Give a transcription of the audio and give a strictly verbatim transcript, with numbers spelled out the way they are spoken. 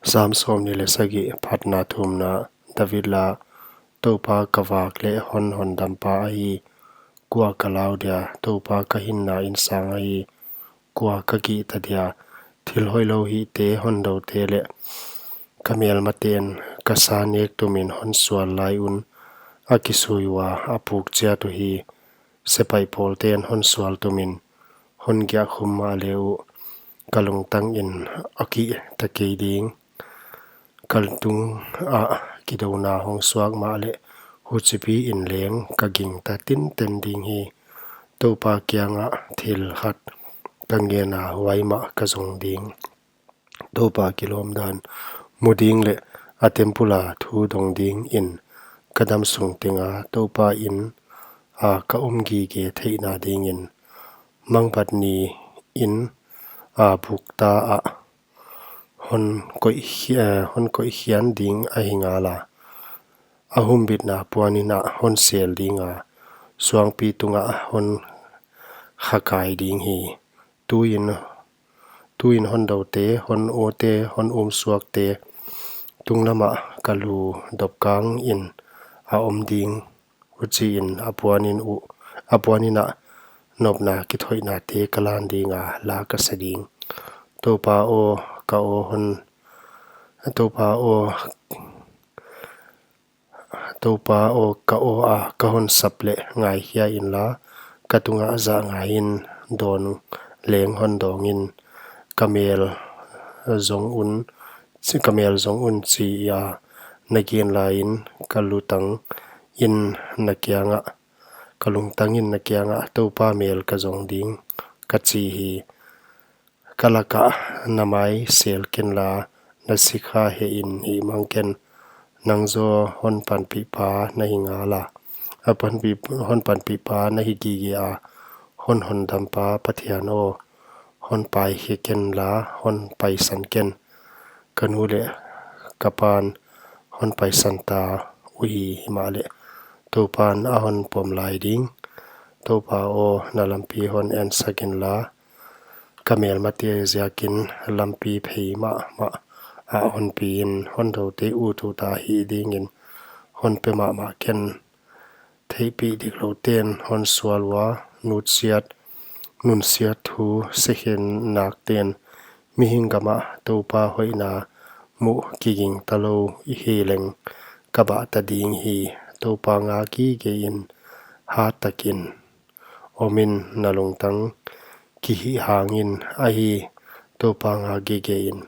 Sam sawmnih leh sagih. Phatna thumna. David la. Toupa ka vak leh hon hondampa ahi, kua ka lau dia? Toupa ka hinna insang ahi, kua ka gingta dia? Thil hoihlou hihte, hondoute leh ka melmate'n ka sa nek tumin hon sual lai un, a kisui ua, a puk chiat uhi. Sepaih pawlte'n hon sual tumin hon giahkhum mahle uh, ka lungtangin a kihta kei ding. Ka tungah kidouna hong suak mahleh, huchipiin leng ka gingta tinten ding hi. Toupa kiangah thil khat ka ngena, huai mah ka zong ding. Toupa kilawmdan mu ding leh a temple a thu dong dingin ka damsung tenga Toupa inn a ka om gige theihna dingin. Mangbat niin a bukta ah hon koih hi-, eh, hon koih hian ding ahi ngala, a humbitna puanin ah hon sel dinga, suangpi tungah hon khakai ding hi. Tuin, tuin hondoute, hon ute, hon umsuakte tunglamah ka lu dopkangin a om ding. Huchiin a puanin uh, a puanin ah nopna kithoihnate ka lan dinga, la ka sa ding. Toupa aw, ka aw hon, Toupa aw, Toupa aw, ka aw a ka hon sap leh ngaikhia inla, ka tungah zah ngaiin dawn leng hon dawngin, ka mel zong un, ka mel zong un, chi a na gen laiin ka lutangin na kiangah, ka lungtangin na kiangah, Toupa mel ka zong ding, ka chi hi. Ka lakah na mai sel kenla, na sikha hehin hihmang ken. Nang zaw hon panpihpa na hi ngala, a panpih, hon panpihpa na hi gige a, hon hondampa Pathian aw, hon paikhe kenla, hon paisan ken. Ka nu leh ka pa'n hon paisan ta uhi, himahleh Toupa'n a hon pom lai ding. Toupa aw, na lampi hon ensak inla, ka melmate ziakin lampi phei mahmah ah hon piin, hondoute ut uta hih dingin hon pe mahmah ken. Theihpih dikloute'n hon sual ua, nutsiat, nunsiat thu sekhen nakte'n mihing gamah Toupa hoihna muh kigingta lou hi leng ka bahta ding hi. Toupa nga gigein hat takin omin, na lungtang kihih hangin ahi, Toupa nga gigein